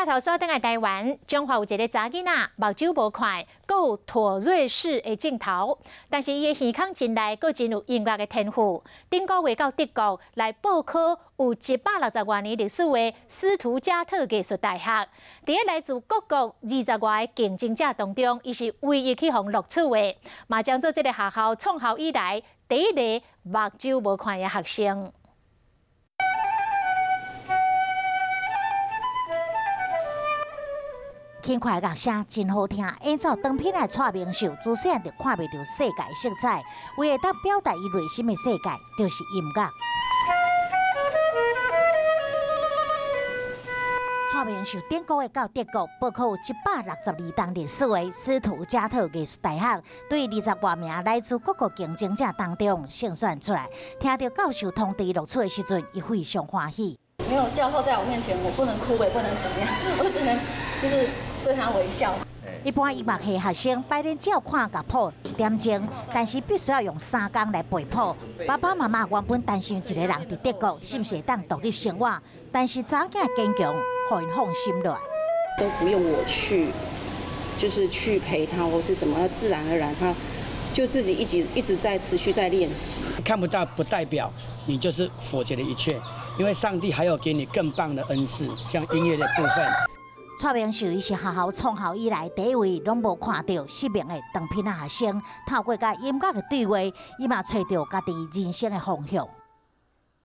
鏡頭鎖轉來台灣，彰化有一个查囡仔，目睭無看，閣有妥瑞氏的症頭，但是伊的耳孔真利，閣真有音樂的天賦。頂個月到德國來報考有160外年歷史的斯圖加特藝術大學，佇咧來自各國20外个競爭者當中，伊是唯一去予錄取的，嘛將做這个學校創校以來第一个目睭無看的學生。輕快樂聲真好聽，演奏長片的蔡明秀，自細漢就看袂著世界色彩，唯一當表達伊內心的世界，就是音樂。蔡明秀頂個月到德國報考162冬歷史的斯圖加特藝術大學，對20外名來自各國競爭者當中勝選出來。聽著教授通知錄取的時陣，伊非常歡喜。沒有教授在我面前，我不能哭，也不能怎麼樣，我只能就是對他微笑。一般音樂系學生白天只要看樂譜一點鐘，但是必須要用3工來背譜。爸爸媽媽原本擔心一個人佇德國是毋是會當獨立生活，但是查某囝堅強，予𪜶放心落來。都不用我去，就是去陪他或是什麼，他自然而然他就自己一直一直在持續在練習。看不到不代表你就是否決了一切，因為上帝還有給你更棒的恩賜，像音樂的部分。蔡明秀伊是學校創校以來第一位攏無看著失明的長片仔學生，透過佮音樂的對話，伊嘛揣著家己人生的方向。